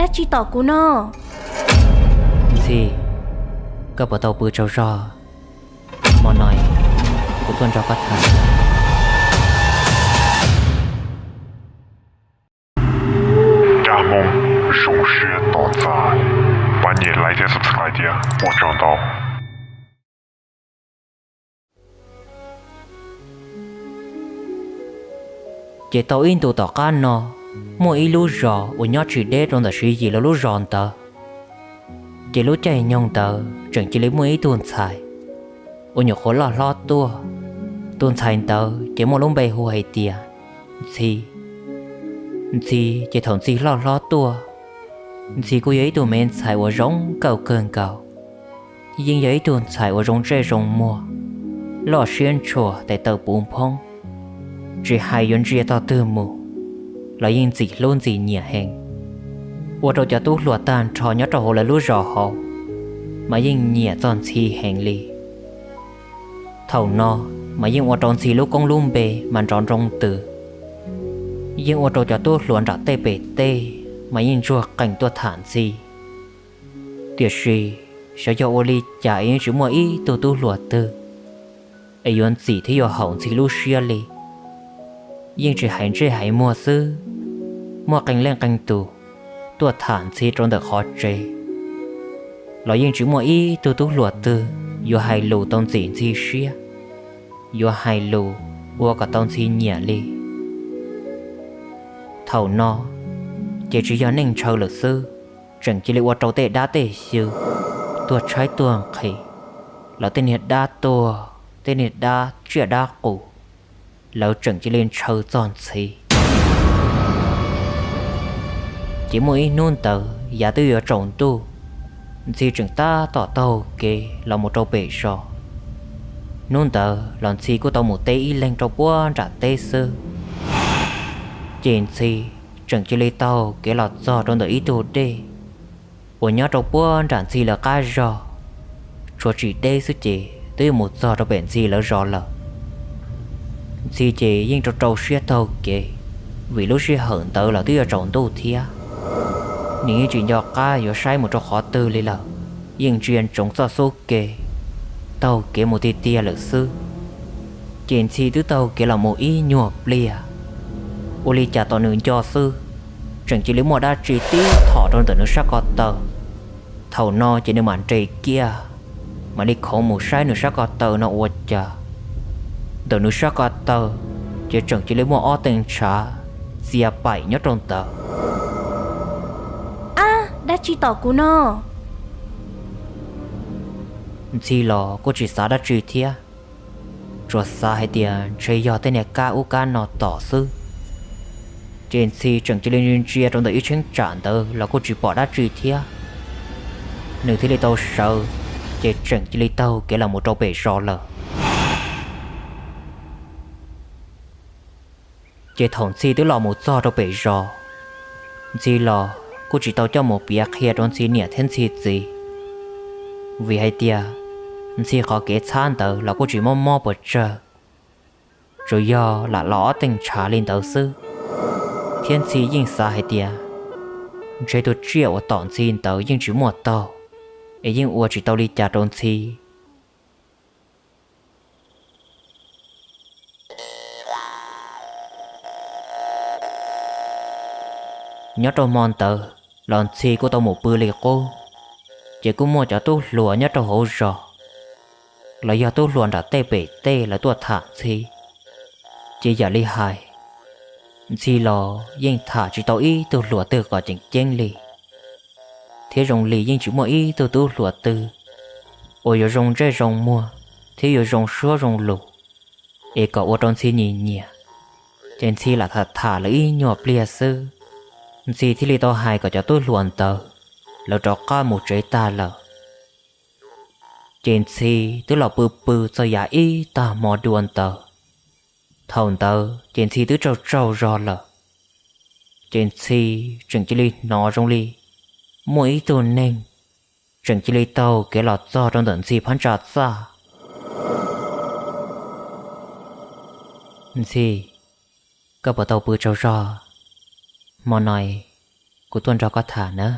Dab tsi tom kuv no? Ntxhi, koj puas tau pw tsaug zog? Hmo no kuv tuaj nrog koj tham. Nkauj Hmoob zoo siab tos txais, pab nyem like thiab subscribe thiab ua tsaug ntau. Ces tau ib ntus tom qab no, muaj ib lub zos uas nyob tsis deb rau ntawm Siv Yis lawv lub zos ntawd. Ces lub caij nyoog ntawd tseem cia li muaj ib tug ntxhais uas nyuam qhuav loj hlob tuaj. Tus ntxhais ntawd ces muaj lub npe hu hais tias Ntxhi. Ntxhi ces thaum Ntxhi loj hlob tuaj, Ntxhi kuj yog ib tug me ntxhais uas zoo nkauj kawg nkaus. Yeej yog ib tug ntxhais uas zoo ntsej zoo muag, loj siab ntshua, tes taw puv nphoob, tsis hais yuav ntsia tog twg mus los yeej ntxim hlub ntxim nyiam heev. Ua rau cov tub hluas tag nrho nyob rau hauv lawv lub zos hauv mas yeej nyiam txog Ntxhi heev li. Thaum no mas yeej ua rau Ntxhi lub koob lub npe mas nrov nroo ntws. Yeej ua rau cov tub hluas nram tej pem tej mas yeej ntsuag qees tuaj tham Ntxhi. Tiam sis xyov yog ua li cas es yeej tsis muaj ib tug tub hluas twg es yuav ntxim thiab yuav haum Ntxhi lub siab li. Yeej tsis hais ntsej hais muag xwb, muaj qee leej qee tus tuaj tham Ntxhi rau ntawm qhov tsev los yeej tsis muaj ib tug tub hluas twg yuav hais lus tau ntxim Ntxhi siab, yuav hais lus ua kom tau Ntxhi nyiam li. Thaum no ces tsis yog neej ntshaw lawm xwb, tseem cia li ua rau tej dab tej xyw tuag tshaib tuag nqhis, los tej niag dab tuag, tej niag dab tsiaj dab qus, lawv tseem cia li ntshaw txog Ntxhi. Ces muaj ib hnub ntawd yav twb yuav tsaus ntuj, Ntxhi tseem tab tom taug kev los mus rau pem zos. Hnub ntawd los Ntxhi kuj tau mus teb ib leeg rau puag nram teb xwb. Ces Ntxhi tseem cia li taug kev los txog rau ntawm ib tug dej uas nyob rau puag nram Ntxhi lawv qab zos, tshuav tsis deb xwb ces twb yuav mus txog rau pem Ntxhi lawv zos lawm. Ntxhi ces yeej rau rau siab taug kev, vim lub sij hawm ntawd los twb yuav tsaus ntuj thiab. Nws yeej tsis nco qab yuav saib mus rau qhov twg li lawm, yeej ntsia ntsoov txoj xub ke, taug kev mus tiag tiag lawm xwb. Ces Ntxhi twb taug kev los mus ib nyuag pliag, ua li cas tom nws nco xwb, tseem cia li muaj dab tsi tib thom rau ntawm nws sab ko taw. Thaum no ces nws mam nres kiag, mam li khoov mus saib nws sab ko taw no ua cas, ntawm nws sab ko taw ces tseem cia li muaj ob teev ntshav txia paim nyob rau ntawd. Ab, dab tsi tom kuv no? Ntxhi los kuj tsis xav dab tsi thiab, tsuas xav hais tias ntshe yog tej niag kab ub kab no tom xwb. Ces Ntxhi tseem cia li ntsia ntsia rau ntawm ib cheeb tsam ntawd los kuj tsis pom dab tsi thiab. Nws thiaj li tau sawv, ces tseem cia li taug kev los mus rau pem zos lawm. Ces thaum Ntxhi twb los mus txog rau pem zos, Ntxhi los kuj tsis tau coj mus piav qhia rau Ntxhi niam thiab Ntxhi txiv, vim hais tias Ntxhi qhov kev txhab ntawd los kuj tsis mob mob puas tsawg, tsuas yog lam los ob teev ntshav li ntawd xwb. Thiab Ntxhi yeej xav hais tias ntshe tus tsiaj uas tom Ntxhi ntawd yeej tsis muaj taug, es yeej ua tsis tau li cas rau Ntxhi. Nyob rau hmo ntawd los Ntxhi kuj tau mus pw li qub, ces kuj muaj cov tub hluas nyob rau hauv zos los yog tub hluas nram tej pem tej lawv tuaj tham Ntxhi. Ces yam li hais, Ntxhi los yeej tham tsis tau ib tug hluas twg kom ceev ceeb li, thiab zoo li yeej tsis muaj ib tug tub hluas twg uas yuav zoo ntsej zoo muag thiab yuav zoo suab zoo lus, es kom ua rau Ntxhi nyiam nyiam. Ces Ntxhi lam tham tham lawv ib nyuag pliag xwb, Ntxhi thiaj li tau hais kom cov tub hluas ntawd lawv rov qab mus tsev tag lawm. Ces Ntxhi twb los pw pw txog yav ib tag hmo dua ntawd. Thaum ntawd ces Ntxhi twb tsaug tsaug zog lawm. Ces Ntxhi tseem cia li hnov zoo li muaj ib tug neeg tseem cia li taug kev los txog rau ntawm Ntxhi phab ntsa txaj. Ntxhi, koj puas tau pw tsaug zog? Hmo no kuv kuv tuaj nrog koj tham nawb.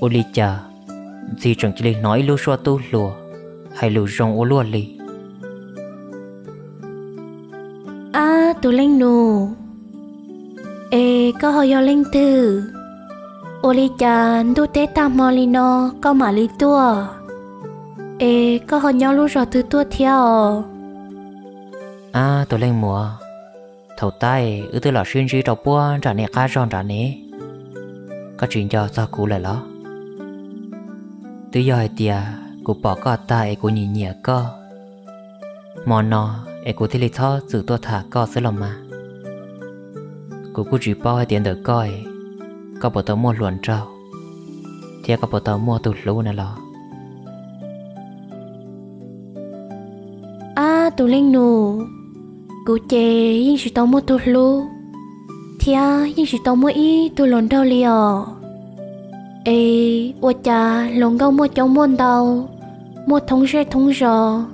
Ua li cas Ntxhi tseem cia li hnov ib lub suab tub hluas hais lus zoo ua luaj li? Ab, tus leej nus, es koj ho yog leej twg? Ua li cas ntuj teb tag hmo li no koj mam li tuaj? Es koj ho nyob lub zos twg tuaj thiab os? Ab, tus leej muam, thaum tab es wb twb los sib ntsib rau puag nram nej qab zog nram ne, koj tsis nco txog kuv lawm los? Twb yog hais tias kuv pom koj tag es kuv nyiam nyiam koj, hmo no es kuv thiaj li txhob txwm tuaj tham koj xwb los mas. Kuv kuj tsis paub hais tias ntawm koj es koj puas tau muaj hluas nraug, thiab koj puas tau muaj tus hlub na los? Ab, tus leej nus, kuv ces yeej tsis tau muaj tus hlub, thiab yeej tsis tau muaj ib tug hluas nraug li os. Es ua cas hluas nkauj muaj coob muaj ntau, muaj thoob zej thoob zos,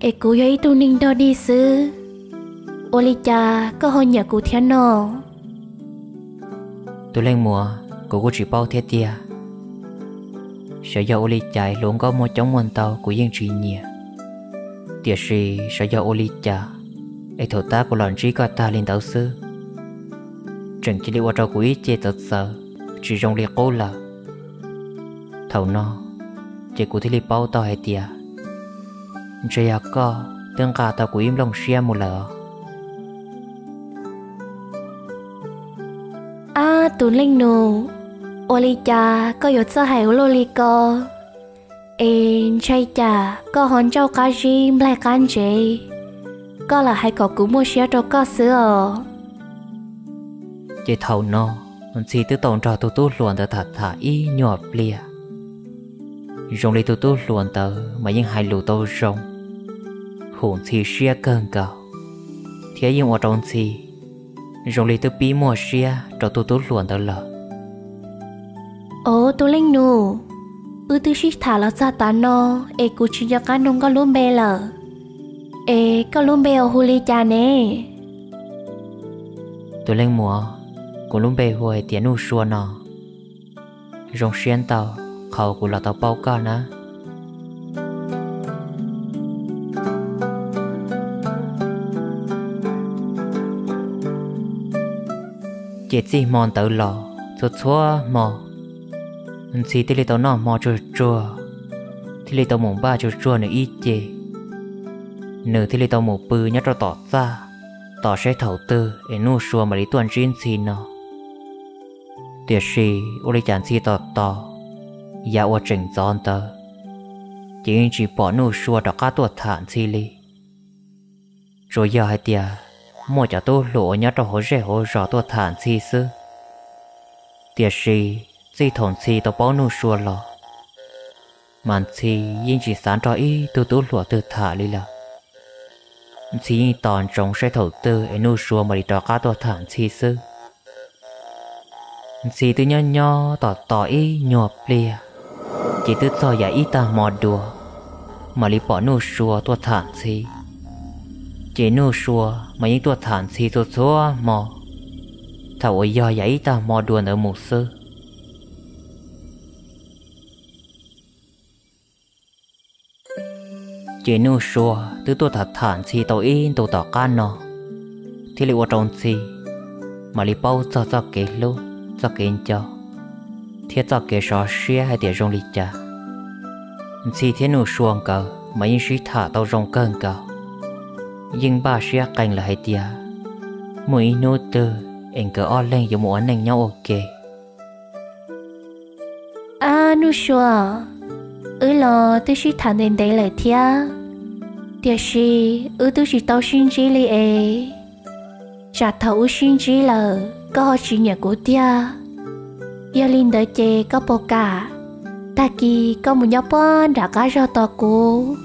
es kuv yog ib tug neeg nrog dig xwb. Ua li cas koj ho nyiam kuv thiab no? Tus leej muam, kuv kuj tsis paub thiab tiag. Xyov yog ua li cas hluas nkauj muaj coob muaj ntau kuv yeej tsis nyiam, tiam sis xyov yog ua li cas es thaum tab kuv los ntsib koj tag li ntawd xwb, tseem cia li ua rau kuv ib ce txawv txawv, tsis zoo li qub lawm. Thaum no ces kuv thiaj li paub tau hais tias ntshe yog koj twb nqa tau kuv ib nplooj siab mus lawm os. Ab, tus leej nus, ua li cas koj yuav txawj hais ua luaj li ko? Es ntshai cas koj ho ntsauj qab zib nplaig qab ntsev, koj lam hais kom kuv muaj siab rau koj xwb os. Ces thaum no Ntxhi twb tau nrog tus tub hluas ntawd tham tham ib nyuag pliag. Zoo li tus tub hluas ntawd mas yeej hais lus tau zoo, hum Ntxhi siab kawg nkaus, thiab yeej ua rau Ntxhi zoo li twb pib muaj siab rau tus tub hluas ntawd lawm. Os, tus leej nus, wb twb sib tham los txog tav no es kuv tsis nco qab nug koj lub npe lawm. Es koj lub npe ua hu li cas ne? Tus leej muam, kuv lub npe hu hais tias Nuj Sua no. Zoo siab ntau qhov kuv los tau paub koj na. Ces txij hmo ntawd los txhua txhua hmo, Ntxhi thiaj li tau noj hmo tsuag tsuag, thiaj li tau mus npaj tsuag tsuag nws ib ce. Nws thiaj li tau mus pw nyob rau tom txaj, tos seb thaum twg es Nuj Sua mam li tuaj ntsib Ntxhi no. Tiam sis ua li cas Ntxhi tos tos yav uas tseem ntxov ntawd, ces yeej tsis pom Nuj Sua rov qab tuaj tham Ntxhi li. Tsuas yog hais tias muaj cov tub hluas uas nyob rau hauv zej hauv zos tuaj tham Ntxhi xwb. Tiam sis txij thaum Ntxhi tau paub Nuj Sua los, mas Ntxhi yeej tsis xav nrog ib tug tub hluas twg tham li lawm. Ntxhi yeej tos ntsoov seb thaum twg es Nuj Sua mam li rov qab tuaj tham Ntxhi xwb. Ntxhi twb nyob nyob tos tos ib nyuag pliag, ces twb txog yam ib tag hmo dua, mam li pom Nuj Sua tuaj tham Ntxhi. Ces Nuj Sua mas yeej tuaj tham Ntxhi txhua txhua hmo, thaum uas yog yam ib tag hmo dua ntawd mus xwb. Ces Nuj Sua twb tuaj tham tham Ntxhi tau ib ntus tom qab no, thiaj li ua rau Ntxhi mam li paub txog txoj kev hlub, txoj kev nco, thiab txoj kev sov siab hais tias zoo li cas. Ntxhi thiab Nuj Sua nkawd mas yeej sib tham tau zoo kawg nkaus. Yeej npaj siab qees lawm hais tias muaj ib hnub twg es nkawd ob leeg yuav mus ua neej nyob ua ke. Ab Nuj Sua, wb los twb sib tham ntev ntev lawm thiab, tiam sis wb twb tsis tau sib ntsib li es. Tsam thaum wb sib ntsib lawm koj ho tsis nyiam kuv tiag. Yog li ntawd ces koj puas kam tag kis koj mus nyob puag nram qab zog tos kuv,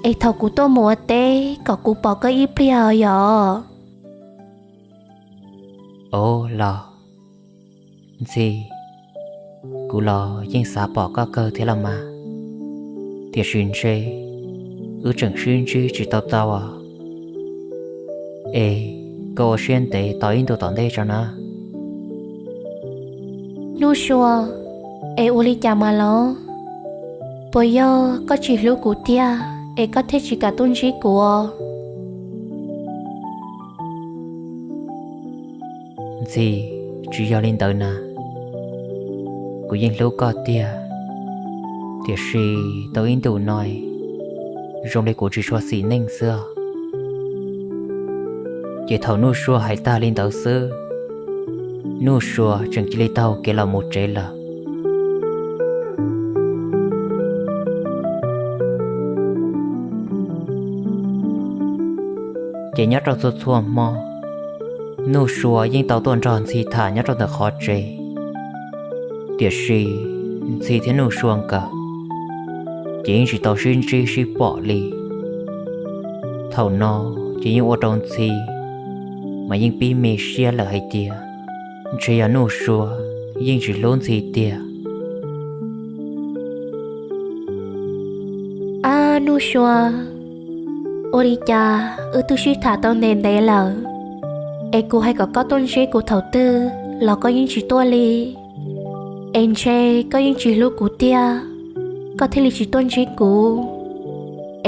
es thaum kuv tuaj mus ua teb kom kuv pom koj ib pliag os yom? Ov los, Ntxhi, kuv los yeej xav pom koj kawg thiab los mas, tiam sis ntshe wb tseem sib ntsib tsis tau tau os. Es koj ua siab ntev tos ib ntus tom ntej tso na. Nuj Sua, es ua li cas mas los? Puas yog koj tsis hlub kuv tiag es koj thiaj tsis kam tuaj ntsib kuv os? Ntxhi, tsis yog li ntawd na. Kuv yeej hlub koj tiag, tiam sis tau ib ntus no zoo li kuv tsis tshua xis neej xwb. Ces thaum Nuj Sua hais tag li ntawd xwb, Nuj Sua tseem cia li taug kev los mus tsev lawm. Ces nyob rau txhua txhua hmo, Nuj Sua yeej tau tuaj nrog Ntxhi tham nyob rau ntawm qhov tsev. Tiam sis Ntxhi thiab Nuj Sua nkawd ces yeej tsis tau sib ntsib sib pom li. Thaum no ces yeej ua rau Ntxhi mas yeej pib me siab lawm hais tias ntshe yog Nuj Sua yeej tsis hlub Ntxhi tiag. Ab Nuj Sua, ua li cas wb twb sib tham tau ntev ntev lawm, es kuv hais kom koj tuaj ntsib kuv thaum twg los koj yeej tsis tuaj li. Es ntshe koj yeej tsis hlub kuv tiag, koj thiaj li tsis tuaj ntsib kuv.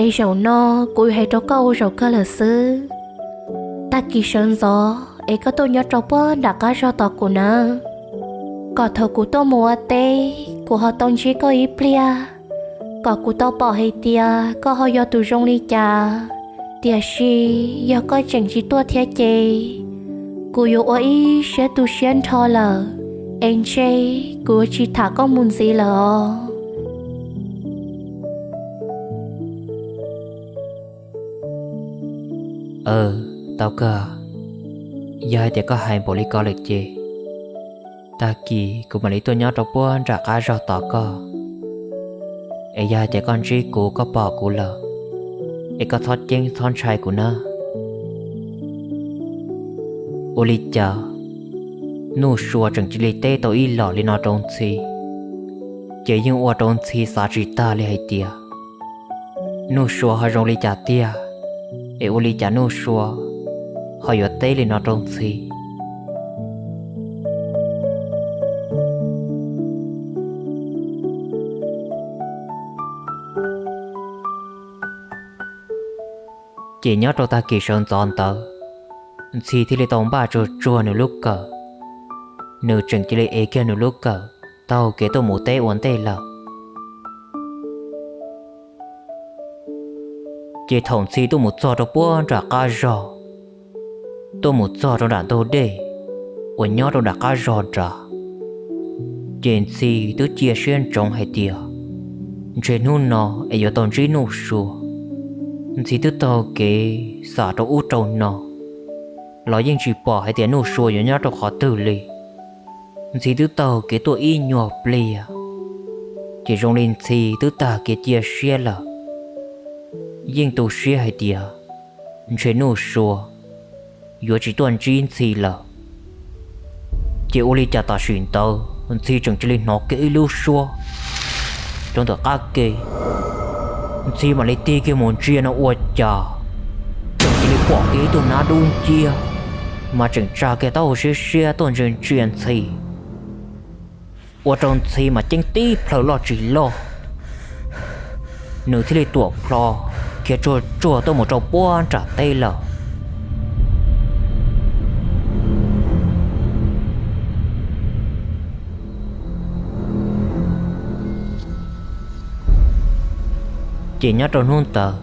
Es zaum no kuv yuav hais rau koj ua zaum kawg lawm xwb. Tag kis sawv ntxov es koj tuaj nyob rau puag nram qab zog tos kuv nawb, kom thaum kuv tuaj mus ua teb kuv ho tau ntsib koj ib pliag, kom kuv tau pom hais tias koj ho yog tus zoo li cas. Tiam sis yog koj tseem tsis tuaj thiab ces kuv yuav ua ib siab tu siab nrho lawm, es ntshe kuv yuav tsis tham koj mus ntxiv lawm os. Tau kawg, yog hais tias koj hais npaum li ko lawm ces tag kis kuv mam li tuaj nyob rau puag nram qab zog tos koj. Es yog hais tias koj ntsib kuv koj pom kuv lawm, es koj txhob ceeb txhob ntshai kuv na. Ua li cas Nuj Sua tseem cia li teb tau ib los li no rau Ntxhi, ces yeej ua rau Ntxhi xav tsis tag li hais tias Nuj Sua ho zoo li cas tiag, es ua li cas Nuj Sua ho yuav teb li no rau Ntxhi. Ces nyob rau tag kis sawv ntxov ntawd, Ntxhi thiaj li tau npaj tsuag tsuag nws lub kawm. Nws tseem cia li ev kiag nws lub kawm taug kev tuaj mus teb ua ntej lawm. Ces thaum Ntxhi tuaj mus txog rau puag nram qab zog, tuaj mus txog rau nram ntug dej uas nyob rau nram qab zog nrad, ces Ntxhi twb cia siab ntsoov hais tias ntshe hnub no es yuav tau ntsib Nuj Sua. Ntxhi twb taug kev xam rau ub rau no los yeej tsis pom hais tias Nuj Sua yuav nyob rau qhov twg li. Ntxhi twb taug kev tuaj ib nyuag pliag, ces zoo li Ntxhi twb tag kev cia siab lawm, yeej tu siab hais tias ntshe Nuj Sua yuav tsis tuaj ntsib Ntxhi lawm. Ces ua li cas tam sim ntawd Ntxhi tseem cia li hnov kiag ib lub suab rau ntawm qab ke. Ntxhi mam li tig kiag mus ntsia no ua cas tseem cia li pom kiag ib tug nab dub nciab mas tseem tsa kiag taub hau siab siab tuaj ntsia ntsia Ntxhi, ua rau Ntxhi mas ceeb tib plhaw loj tsis loj, nws thiaj li tuam plho khiav tsuag tsuag tuaj mus rau puag nram teb lawm. Ces nyob rau hnub ntawd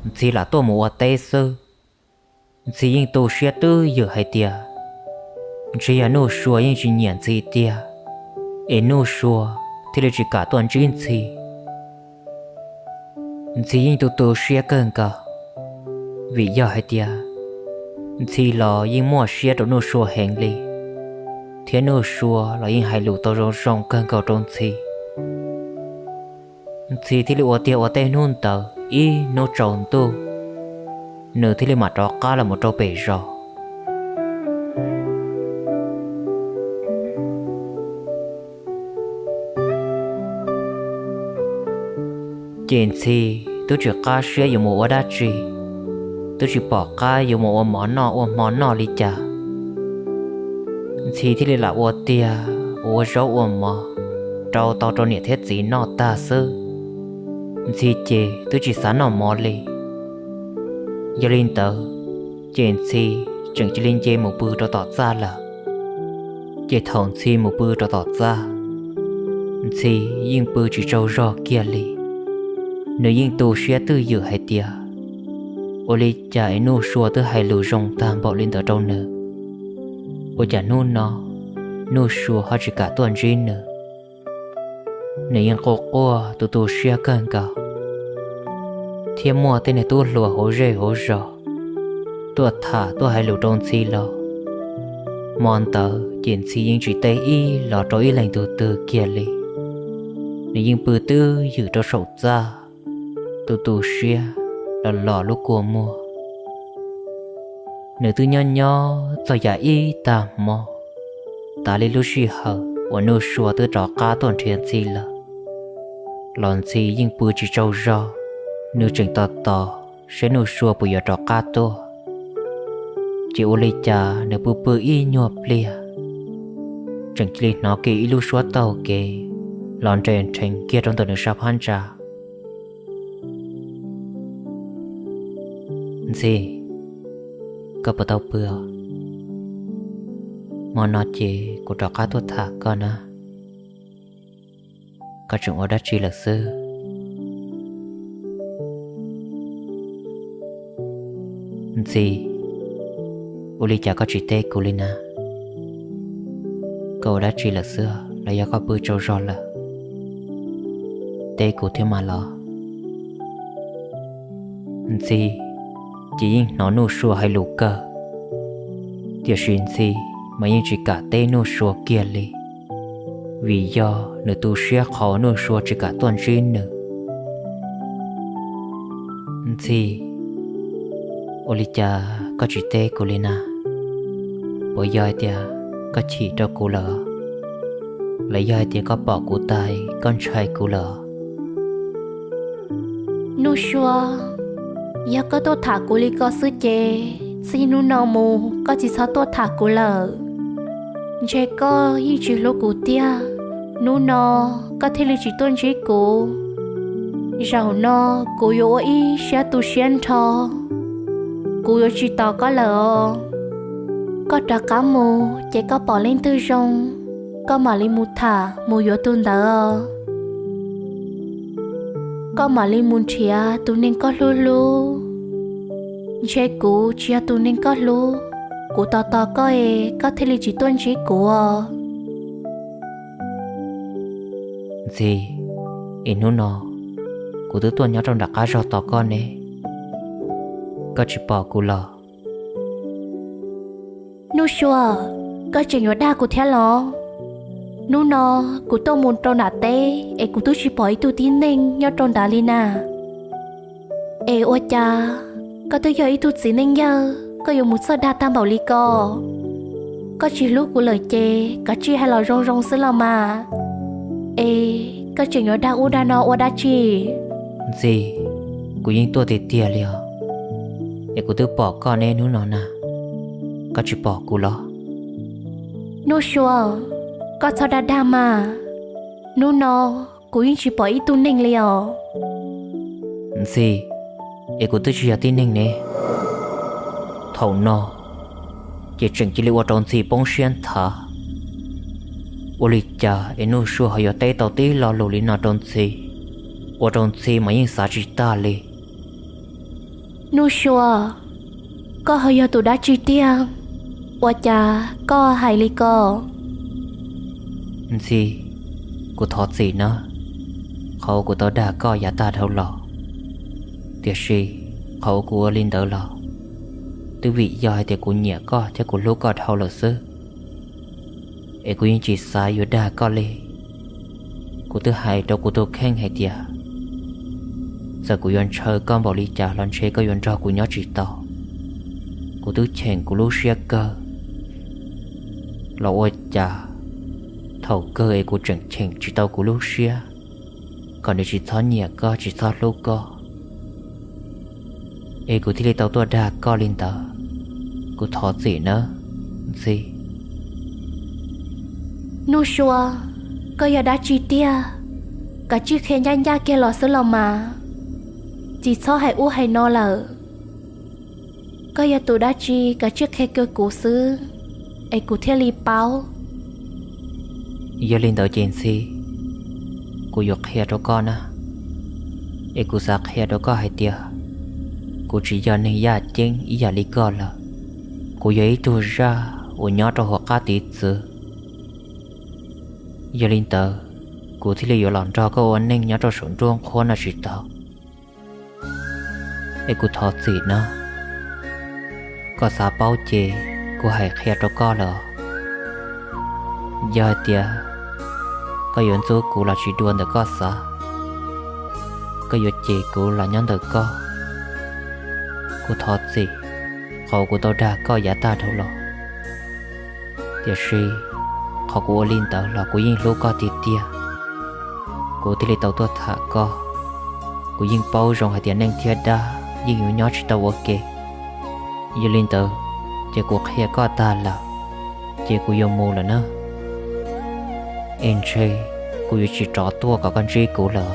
Ntxhi lam tuaj mus ua teb xwb, Ntxhi yeej tu siab twb ywm hais tias ntshe yog Nuj Sua yeej tsis nyiam Ntxhi tiag, es Nuj Sua thiaj li tsis kam tuaj ntsib Ntxhi. Ntxhi yeej tu tu siab kawg nkaus, vim yog hais tias Ntxhi los yeej muaj siab rau Nuj Sua heev li, thiab Nuj Sua los yeej hais lus tau zoo zoo kawg nkaus rau Ntxhi. Ntxhi thiaj li ua tiag ua teb hnub ntawd ib hnub tsaus ntuj, nws thiaj li mam rov qab los mus rau pem zos. Ces Ntxhi twb tsis qab siab yuav mus ua dab tsi, twb tsis pom qab yuav mus ua mov noj ua hmo noj li cas. Ntxhi thiaj li lam ua tiag ua zaub ua mov rau tau rau niam thiab txiv noj tag xwb. Ntxhi ces twb tsis xav noj mov li. Yog li ntawd, ces Ntxhi tseem cia li nce mus pw rau tom txaj lawm. Ces thaum Ntxhi mus pw rau tom txaj, Ntxhi yeej pw tsis tsaug zog kiag li. Nws yeej tu siab twj ywm hais tias, ua li cas es Nuj Sua twb hais lus zoo tag npaum li ntawd rau nws, ua cas hnub no Nuj Sua ho tsis kam tuaj ntsib nws? Nws yeej quaj quaj tu tu siab kawg nkaus, thiab muaj tej niag tub hluas hauv zej hauv zos tuaj tham tuaj hais lus rau Ntxhi los, hmo ntawd ces Ntxhi yeej tsis teb ib los rau ib leeg tus twg kiag li. Nws yeej pw twj ywm rau saum txaj, tu tu siab los los lub kua muag. Nws twb nyob nyob txog yam ib tag hmo, tas li lub sij hawm uas Nuj Sua twb rov qab tuaj nrhiav Ntxhi lawm, los Ntxhi yeej pw tsis tsaug zog. Nws tseem tos tos saib Nuj Sua puas yuav rov qab tuaj, ces ua li cas nws pw pw ib nyuag pliag, tseem cia li hnov kiag ib lub suab taug kev los nres nrheev kiag rau ntawm nws sab phab ntsa. Ntxhi, koj puas tau pw os? Hmo no ces kuv rov qab tuaj tham koj na. Koj tseem ua dab tsi lawm xwb? Ntxhi, ua li cas koj tsis teb kuv li na? Koj ua dab tsi lawm xwb los yog koj pw tsaug zog lawm? Teb kuv thiab mas los. Ntxhi ces yeej hnov Nuj Sua hais lus kawg, tiam sis Ntxhi mas yeej tsis kam teb Nuj Sua kiag li, vim yog nws tu siab qhov Nuj Sua tsis kam tuaj ntsib nws. Ntxhi, ua li cas koj tsis teb kuv li na? Puas yog hais tias koj chim rau kuv lawm, los yog hais tias koj pom kuv tas koj ntshai kuv lawm? Nuj Sua, yog koj tuaj tham kuv li ko xwb ces txij hnub no mus koj tsis txhob tuaj tham kuv lawm. Ntshe koj yeej tsis hlub kuv tiag, hnub no koj thiaj li tsis tuaj ntsib kuv. Zaum no kuv yuav ua ib siab tu siab nrho, kuv yuav tsis tos koj lawm os. Koj rov qab mus ces koj pom leej twg zoo, koj mam li mus tham mus yuav tus ntawd os. Koj mam li mus nrhiav tus neeg koj hlub hlub. Ntshe kuv tsis yog tus neeg koj hlub, kuv tos tos koj es koj thiaj li tsis tuaj ntsib kuv os. Ntxhi, es hnub no kuv twb tuaj nyob rau nram qab zog tos koj ne, koj tsis pom kuv los? Nuj Sua, koj tseem yuav dag kuv thiab los? Hnub no kuv tuaj mus rau nram teb es kuv twb tsis pom ib tug tib neeg nyob rau nrad li na. Es ua cas koj twb yog ib tug txiv neej yawg koj yuav mus txawj dag tag npaum li ko? Koj tsis hlub kuv lawm ces kav tsij hais los zoo zoo xwb los mas. Es koj tseem yuav dag ub dag no ua dab tsi? Ntxhi, kuv yeej tuaj tiag tiag li os, es kuv twb pom koj ne hnub no na, koj tsis pom kuv los? Nuj Sua, koj txhob dag dag mas, hnub no kuv yeej tsis pom ib tug neeg li os. Ntxhi, es kuv twb tsis yog tib neeg ne. Thaum no ces tseem cia li ua rau Ntxhi poob siab nthav. Ua li cas es Nuj Sua ho yuav teb tau tib lo lus li no rau Ntxhi, ua rau Ntxhi mas yeej xav tsis tag li. Nuj Sua, koj ho yog tus dab tsi tiag, ua cas koj hais li ko? Ntxhi, kuv thov txim nawb, qhov uas kuv tau dag koj yav tag dhau los. Tiam sis qhov uas kuv ua li ntawd los twb vim yog hais tias kuv nyiam koj thiab kuv hlub koj dhau lawm xwb. Es kuv yeej tsis xav yuav dag koj li. Kuv twb hais rau kuv tus kheej hais tias txawm kuv yuav ntshaw koj npaum li cas los ntshe koj yuav nrog kuv nyob tsis tau. Kuv twb cheem kuv lub siab kawg, los ua cas thaum kawg es kuv tseem cheem tsis tau kuv lub siab kom nws tsis txhob nyiam koj tsis txhob hlub koj. Es kuv thiaj li tau tuaj dag koj li ntawd. Kuv thov txim nawb, Ntxhi. Nuj Sua, koj yog dab tsi tiag? Kav tsij qhia ncaj ncaj kiag los xwb los mas. Tsis txhob hais ub hais no lawm. Koj yog tus dab tsi, kav tsij qhia kiag kuv xwb, es kuv thiaj li paub. Yog li ntawd ces Ntxhi, kuv yuav qhia rau koj na. Es kuv xav qhia rau koj hais tias, kuv tsis yog neeg yaj ceeb ib yam li koj lawm. Kuv yog ib tug zaj uas nyob rau hauv qab tiv txwv. Yog li ntawd, kuv thiaj li yuav los nrog koj ua neej nyob rau saum nruab nqhuab no tsis tau. Es kuv thov txim na. Koj xav paub ces kuv hais qhia rau koj lawm. Yog hais tias koj yuav ntxub kuv los tsis dua ntawm koj xav, koj yuav cem kuv los nyob ntawm koj. Kuv thov txim qhov kuv tau dag koj yav tag dhau los. Tiam sis qhov kuv ua li ntawd los kuv yeej hlub koj tiag tiag. Kuv thiaj li tau tuaj tham koj. Kuv yeej paub zoo hais tias neeg thiab dab yeej yuav nyob tsis tau ua ke. Yog li ntawd, ces kuv qhia koj tag lawm, ces kuv yuav mus lawm na. Es ntshe kuv yuav tsis rov tuaj kom koj ntsib kuv lawm.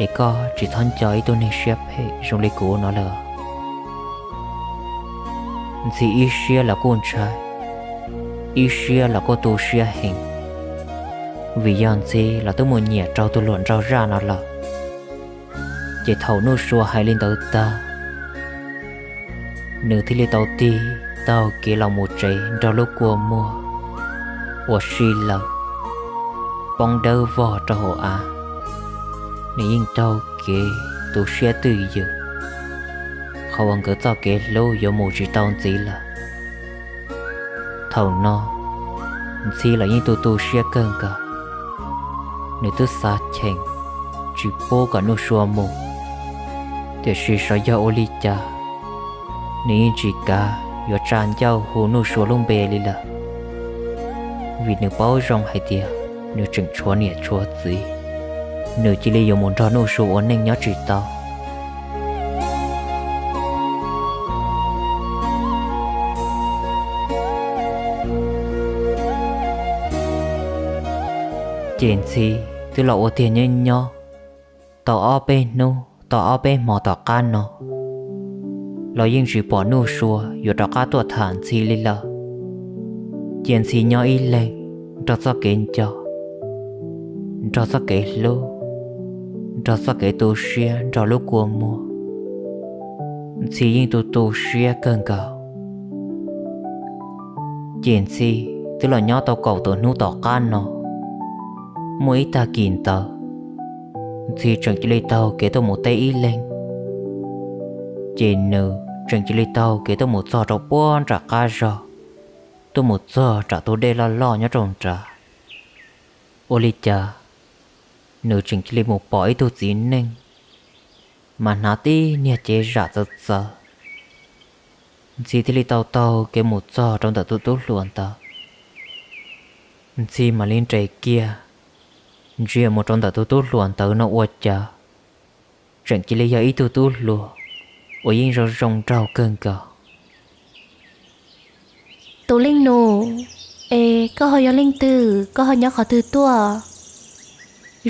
Es koj tsis txhob nco ib tug neeg siab phem zoo li kuv no lawm. Ntxhi ib siab los kuj ntshai, ib siab los kuj tu siab heev, vim yog Ntxhi los twb mus nyiam raug tus hluas nraug zaj no lawm. Ces thaum Nuj Sua hais li ntawd tag, nws thiaj li tau tig taug kev los mus tsev nrog lub kua muag uas si lawm, poob dawb vog rau hauv av. Nws yeej taug kev tu siab twj ywm, qhov uas nkawd txoj kev hlub yuav mus tsis tau ntxiv lawm. Thaum no, Ntxhi los yeej tu tu siab kawg nkaus. Nws twb xav cheem tsis pub kom Nuj Sua mus, tiam sis xyov yog ua li cas, nws yeej tsis kav yuav tsa ncauj hu Nuj Sua lub npe li lawm, vim nws paub zoo hais tias nws tseem tshuav niam tshuav txiv, nws cia li yuav mus nrog Nuj Sua ua neej nyob tsis tau. Ces Ntxhi twb los ua tiag nyob nyob tau ob peb hnub tau ob peb hmo tom qab no, los yeej tsis pom Nuj Sua yuav rov qab tuaj tham Ntxhi li lawm. Cia Ntxhi nyob ib leeg nrog txoj kev nco, nrog txoj kev hlub, nrog txoj kev tu siab nrog lub kua muag. Ntxhi yeej tu tu siab kawg nkaus. Ces Ntxhi twb los nyob tau kaum tawm hnub tom qab no, muaj ib tag kis ntawd, Ntxhi tseem cia li taug kev tuaj mus teb ib leeg. Ces nws tseem cia li taug kev tuaj mus txog rau puag nram qab zog, tuaj mus txog nram tus dej loj loj nyob rau nrad. Ua li cas nws tseem cia li mus pom ib tug txiv neej mas hnav tib niag cev zam txawv txawv. Ntxhi thiaj li tau taug kev mus txog rau ntawm tus tub hluas ntawd. Ntxhi mam li nres kiag ntsia mus rau ntawm tus tub hluas ntawd no ua cas tseem cia li yog ib tug tub hluas uas yeej zoo zoo nraug kawg nkaus. Tus leej nus, es koj ho yog leej twg, koj ho nyob qhov twg tuaj?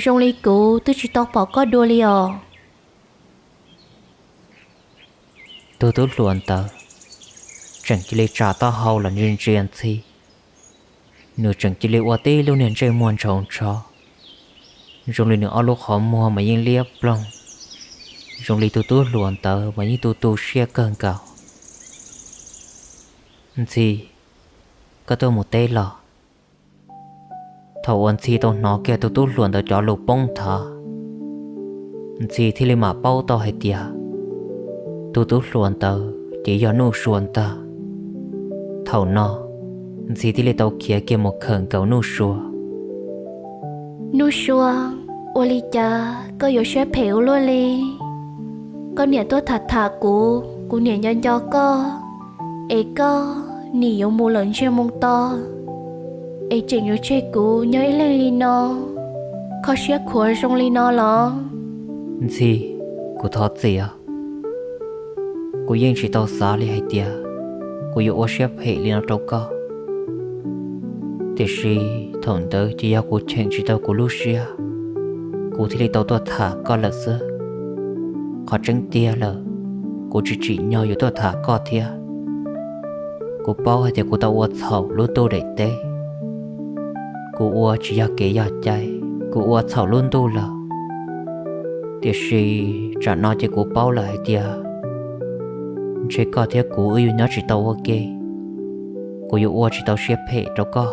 Zoo li kuv twb tsis tau pom koj dua li os. Tus tub hluas ntawd tseem cia li tsa taub hau los ntsia ntsia Ntxhi. Nws tseem cia li ua tib lub niag ntsej muag ntshauv ntsho, zoo li nws ob lub qhov muag mas yeej liab ploog, zoo li tus tub hluas ntawd mas yeej tu tu siab kawg nkaus. Ntxhi, koj tuaj mus teb los? Thaum uas Ntxhi tau hnov kiag tus tub hluas ntawd cov lus poob nthav, Ntxhi thiaj li mam paub tau hais tias tus tub hluas ntawd ces yog Nuj Sua ntag. Thaum no, Ntxhi thiaj li tau khiav kiag mus khawm nkaus Nuj Sua. Nuj Sua, ua li cas koj yuav siab phem ua luaj li? Koj niam tuaj tham tham kuv, kuv niam nco nco koj, es koj nim yuav mus lawm ntsiag moo to, es tseem yuav tseg kuv nyob ib leeg li no, kho siab khuav zoo li no los? Ntxhi, kuv thov txim os. Kuv yeej tsis tau xav li hais tias kuv yuav ua siab phem li no rau koj. Tiam sis thaum ntawd ces yog kuv cheem tsis tau kuv lub siab, kuv thiaj li tau tuaj tham koj lawm xwb. Qhov tseeb tiag lawm, kuv tsis tsim nyog yuav tuaj tham koj thiab. Kuv paub hais tias kuv tau ua txhaum lub ntuj daim teb, kuv ua tsis yog kev yog cai, kuv ua txhaum lub ntuj lawm. Tiam sis tsam no ces kuv paub lawm hais tias ntshe koj thiab kuv wb yuav nyob tsis tau ua ke, kuv yuav ua tsis tau siab phem rau koj.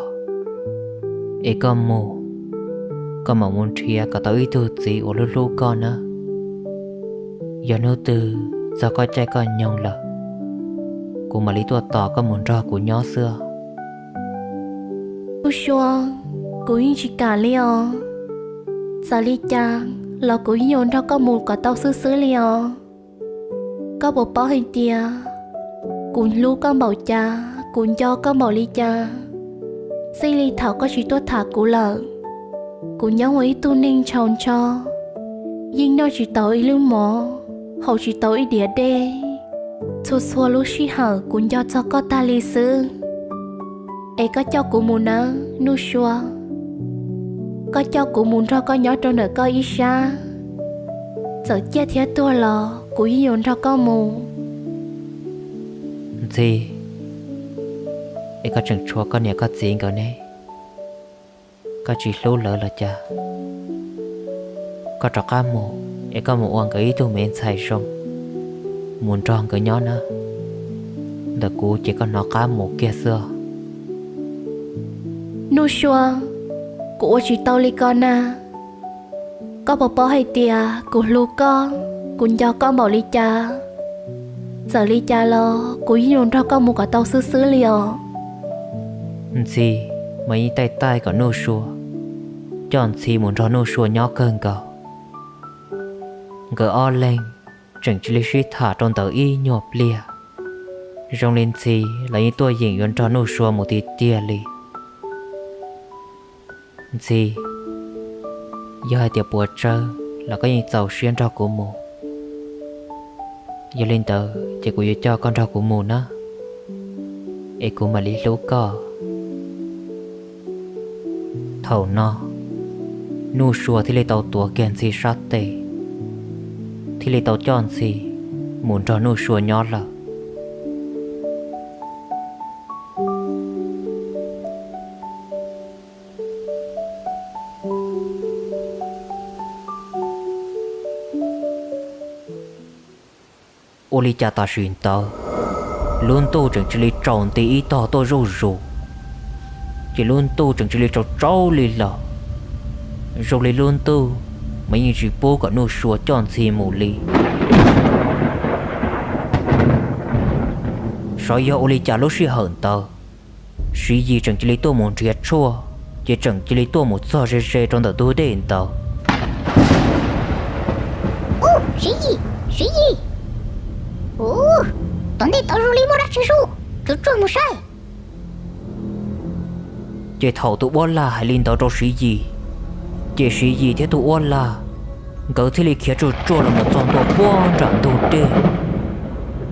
Es koj mus, koj mam mus nrhiav kom tau ib tug txiv uas hlub hlub koj nawb. Yog hnub twg txog koj caij koj nyoog lawm, kuv mam li tuaj tos koj mus nrog kuv nyob xwb. Nuj Sua, kuv yeej tsis kam li os. Txawm li cas los kuv yeej yuav nrog koj mus kom tau xwb xwb li os. Koj puas paub hais tias kuv hlub koj npaum cas, kuv nco koj npaum li cas? Txij li thaum koj tsis tuaj tham kuv lawm, kuv nyob ua ib tug neeg ntshaus ntsho, yeej noj tsis tau ib lub mov, haus tsis tau ib diav dej. Txhua txhua lub sij hawm kuv nco txog koj tag li xwb. Es koj coj kuv mus nawb Nuj Sua. Koj coj kuv mus nrog koj nyob rau ntawm koj ib sab. Txawm ciaj thiab tuag los kuv yeej yuav nrog koj mus. Ntxhi, es koj tseem tshuav koj niam koj txiv nkawd ne? Koj tsis hlub lawv los cas? Koj rov qab mus es koj mus ua nkawd ib tug me ntxhais zoo, mus nrog nkawd nyob na. Ntawm kuv ces koj hnov qab mus kiag xwb os. Nuj Sua, kuv ua tsis tau li ko na. Koj puas paub hais tias kuv hlub koj, kuv nco koj npaum li cas? Txawm li cas los kuv yeej yuav nrog koj mus kom tau xwb xwb li os. Ntxhi mas yeej taij taij kom Nuj Sua coj Ntxhi mus nrog Nuj Sua nyob kawg nkaus. Nkawd ob leeg tseem cia li sib tham rau ntawd ib nyuag pliag, zoo li Ntxhi los yeej tuaj yeem yuav nrog Nuj Sua mus tiag tiag li. Ntxhi, yog hais tias puas tsawg los koj yeej txaus siab nrog kuv mus. Yog li ntawd ces kuv yuav coj koj nrog kuv mus na, es kuv mam li hlub koj. Thaum no, Nuj Sua thiaj li tau tuav kiag Ntxhi sab tes, thiaj li tau coj Ntxhi mus nrog Nuj Sua nyob lawm. Ua li cas tam sim ntawd, lub ntuj tseem cia li tsaus nti ib tog tuaj zuj zus, ces lub ntuj tseem cia li tsaus tsaus li lawm, zoo li lub ntuj mas yeej tsis pub kom Nuj Sua coj Ntxhi mus li. Xyov yog ua li cas lub sij hawm ntawd, Siv Yis tseem cia li tuaj mus nrhiav tshuaj, ces tseem cia li tuaj mus txog ze ze rau ntawm ntug dej ntawd. Ub, Siv Yis, Siv Yis! Ub, tom ntej tod zoo li muaj dab tsi sub, tsuag tsuag mus saib. Ces thaum tus uab lag hais li ntawd rau Siv Yis, ces Siv Yis thiab tus uab lag nkawd thiaj li khiav tsuag tsuag los mus txog ntua puag nram ntug dej.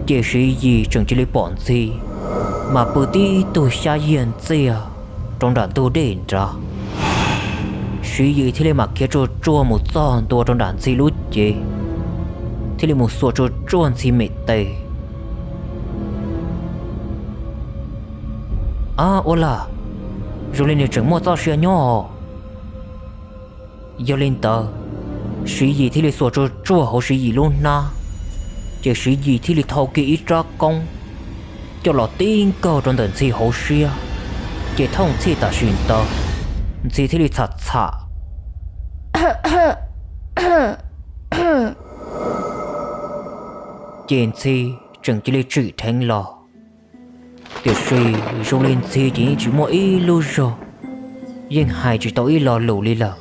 Ces Siv Yis tseem cia li pom Ntxhi mas pw tib tug xyab yiag ntxiag rau nram ntug dej nrad. Siv Yis thiaj li mam khiav tsuag tsuag mus txog ntua rau nram Ntxhi lub cev, thiaj li mus xuas tsuag tsuag Ntxhi me tes. Ab, uab lag, zoo li nws tseem muaj txoj sia nyob os. Yog li ntawd, Siv Yis thiaj li xuas tsuag tsuag hauv Siv Yis lub hnab, ces Siv Yis thiaj li thau kiag ib rab koob coj los tib nkaug rau ntawm Ntxhi hauv siab, ces thooj txhij tam sim ntawd, Ntxhi thiaj li txham txham. Ces Ntxhi tseem cia li tsim dheev los, tiam sis zoo li Ntxhi ces yeej tsis muaj ib lub zog, yeej hais tsis tau ib lo lus li lawm.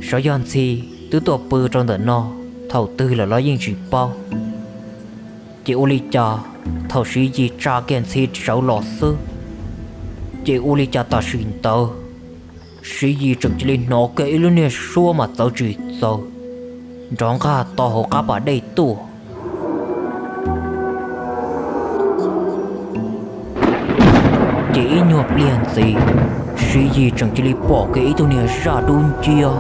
Xyov yog Ntxhi twb tuaj pw rau ntawm no thaum twg lawm los yeej tsis paub. Ces ua li cas thaum Siv Yis tsa kiag Ntxhi sawv los xwb, ces ua li cas tam sim ntawd Siv Yis tseem cia li hnov kiag ib lub niag suab mas txawv tsis txawv nrov nqaj to hauv qab pas dej tuaj. Ib nyuag pliag ntxiv, Siv Yis tseem cia li pom kiag ib tug niag zaj dub nciab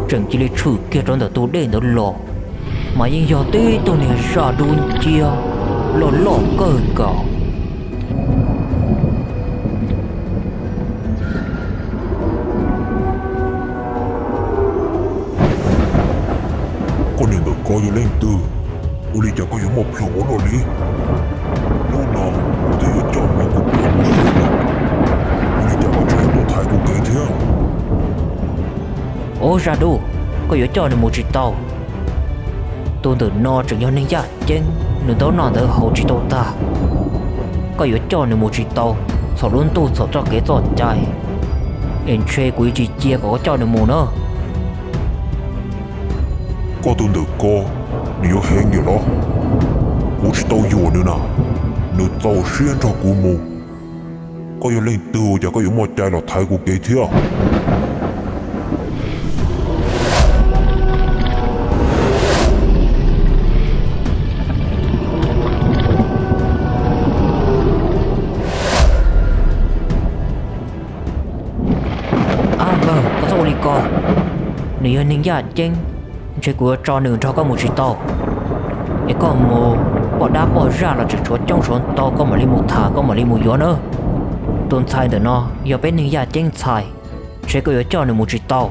tseem cia li tshwm kiag rau ntawm tus dej ntawd los, mas yeej yog tib tug niag zaj dub nciab loj loj kawg nkaus. Koj niag ntawm ko yog leej twg? Ua li cas koj yuav muaj plhom ua luaj li? Hnub no kuv twb yuav coj mus ua kuv poj kuv yawg lawm, ua li cas koj tseem yuav tuaj thaiv kuv kev thiab? Ub, zaj dub, koj yuav coj nws mus tsis tau. Tus ntawm no tseem yog neeg yaj ceeb, nws ntaub noj ntawd haus tsis tau tag. Koj yuav coj nws mus tsis tau, txhaum lub ntuj txhaum txoj kev txoj cai, es ntshe kuv yuav tsis cia kom koj coj nws mus na. Koj tus ntawm ko, nws yuav heev yam los? Kuv tsis tau yuam nws na, nws txaus siab nrog kuv mus. Koj yog leej twg ua cas koj yuav muaj cai los thaiv kuv kev thiab? Ab npawg, koj txhob ua li ko. Nws yog neeg yaj ceeb, ntshe kuv yuav tso nws nrog koj mus tsis tau. Es koj mus, poj dab poj zaj los tseem tshuav coob tshuav ntau, koj mam li mus tham, koj mam li mus yuav na. Tus ntxhais ntawm no yog peb neeg yaj ceeb ntxhais, ntshe koj yuav coj nws mus tsis tau.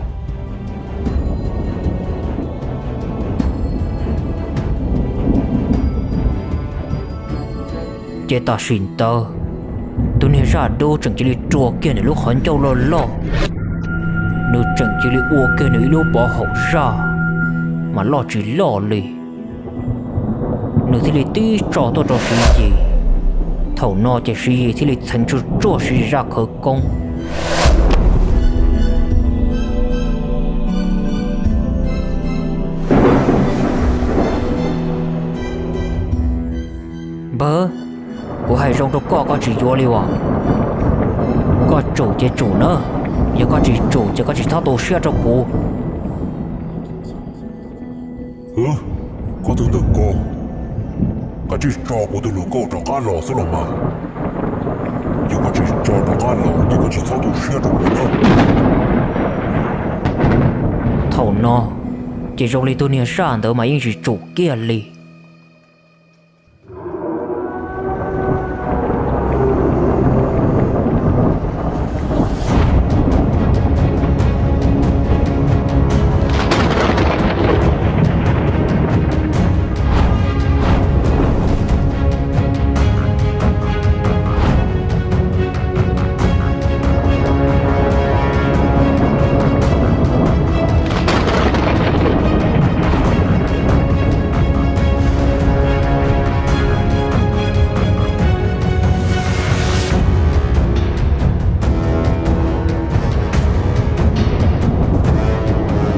Ces tam sim ntawd, tus niag zaj dub tseem cia li rua kiag nws lub qhov ncauj loj loj, nws tseem cia li ua kiag nws ib lub pov haum zaj, mas loj tsis loj li. Nws thiaj li tib tso tuaj rau Siv Yis. Thaum no ces Siv Yis thiaj li txheev tsuj tsuaj Siv Yis zaj khawv koob. Npawg, kuv hais zoo rau koj, koj tsis yuav li as? Koj tsum ces tsum nawb, yog koj tsis tsum ces koj tsis txhob tu siab rau kuv. Hwv, koj tus ntawm ko, koj tsis tso kuv tus hluas nkauj rov qab los xwb los mas. Yog koj tsis tso rov qab los ces koj tsis txhob tu siab rau kuv nawb. Thaum no ces zoo li tus niag zaj ntawd mas yeej tsis tsum kiag li.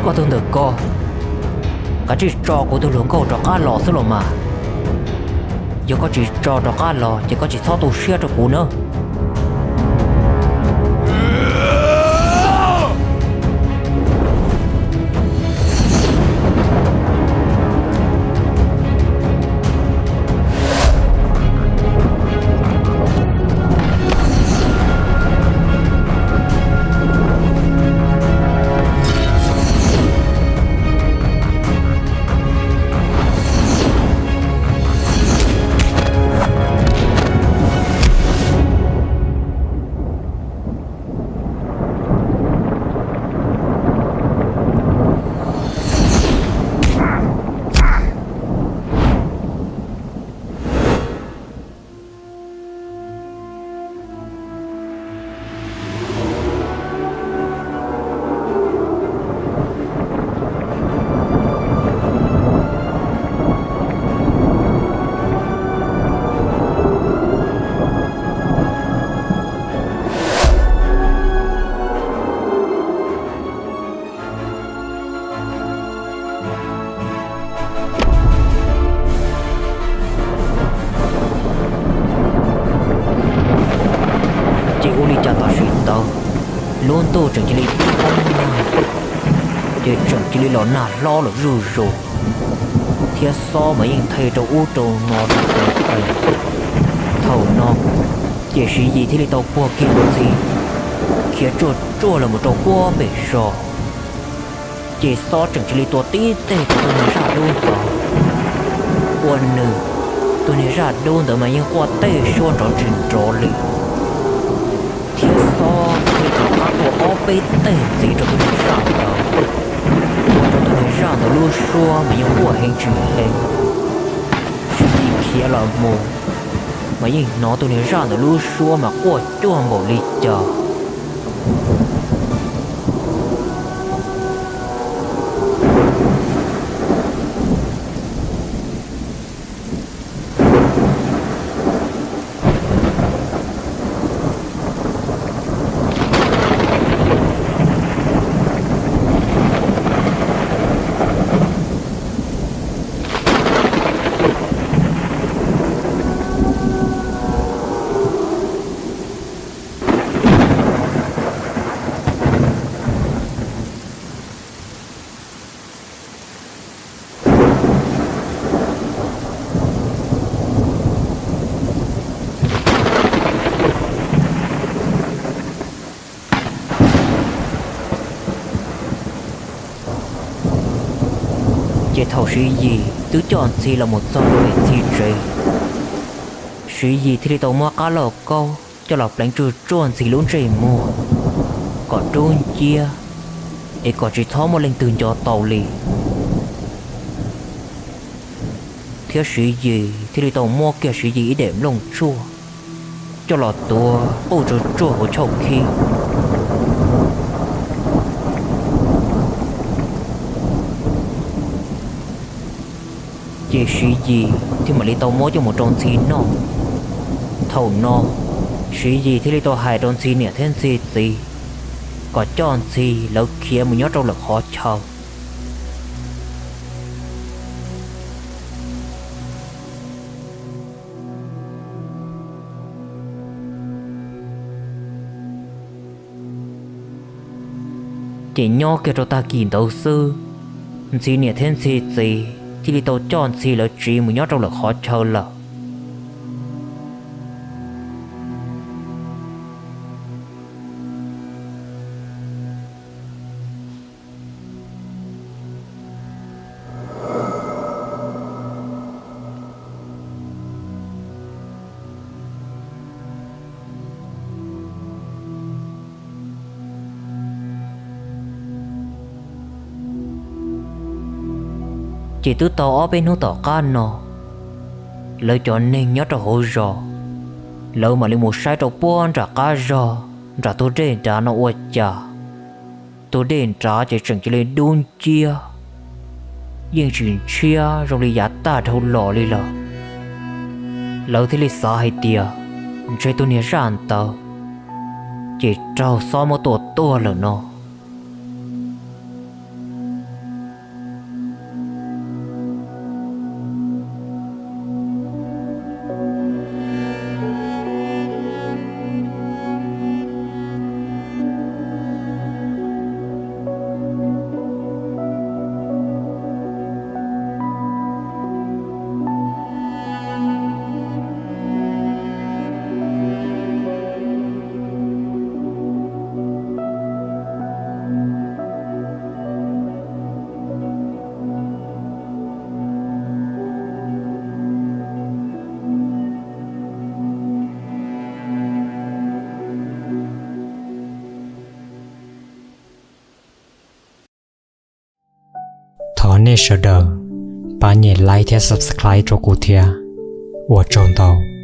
Koj tus ntawm ko, koj tsis tso kuv tus hluas nkauj rov qab los xwb los mas. Yog koj tsis tso rov qab los ces koj tsis txhob tu siab rau kuv nawb. Ces ua li cas tam sim ntawd, lub ntuj tseem cia li tib poob nag, ces tseem cia li los nag hlob lawm zuj zus, thiab xob mas yeej the rau ub rau no rau qe qe. Thaum no, Ces Siv Yis thiaj li tau puag kiag Ntxhi khiav tsuag tsuag los mus rau puag pem zos. Ces xob tseem cia li tua tib teg rau tus niag zaj dub ntawd, ua rau nws, tus niag zaj dub ntawd mas yeej quaj tej suab nrov tsis nrov li, thiab xob thiaj li rov qab tua ob peb teg ntxiv rau tus niag zaj ntawd, ua rau tus niag zaj ntawd lub suab mas yeej quaj heev tsis heev. Siv Yis khiav los mus mas yeej hnov tus niag zaj ntawd lub suab mas quaj cuag npaum li cas. Ces thaum Siv Yis twb coj Ntxhi los mus txog rau pem Ntxhi tsev, Siv Yis thiaj li tau muab qab lauj kaub coj los pleev tsuag tsuag Ntxhi lub ntsej muag kom dub nciab, es kom tsis txhob muaj leej twg nco tau li. Thiab Siv Yis thiaj li tau muab kiag Siv Yis ib daim nplooj tshuaj coj los tuav quj tsuag tsuag hauv chauj khib. Ces Siv Yis thiaj mam li tau muab coj mus rau Ntxhi noj. Thaum no, Siv Yis thiaj li tau hais rau Ntxhi niam thiab Ntxhi txiv kom coj Ntxhi lawv khiav mus nyob rau lawm qhov chaw. Ces nyob kiag rau tag kis ntawd xwb, Ntxhi niam thiab Ntxhi txiv thiaj li tau coj Ntxhi lawv tsiv mus nyob rau lawm qhov chaw lawm. Ces twb tau ob peb hnub tom qab no, lawv cov neeg nyob rau hauv zos, lawv mam li mus saib rau puag nram qab zog nram tus dej nrad no ua cas, tus dej nrad ces tseem cia li dub nciab, yeej tsis ntshiab zoo li yav tag dhau los li lawm. Lawv thiaj li xav hais tias ntshe tus niag zaj ntawd ces raug xob muab tua tuag lawm no. Thov nej sawv daws pab nyem like thiab subscribe rau kuv thiab. Ua tsaug ntau.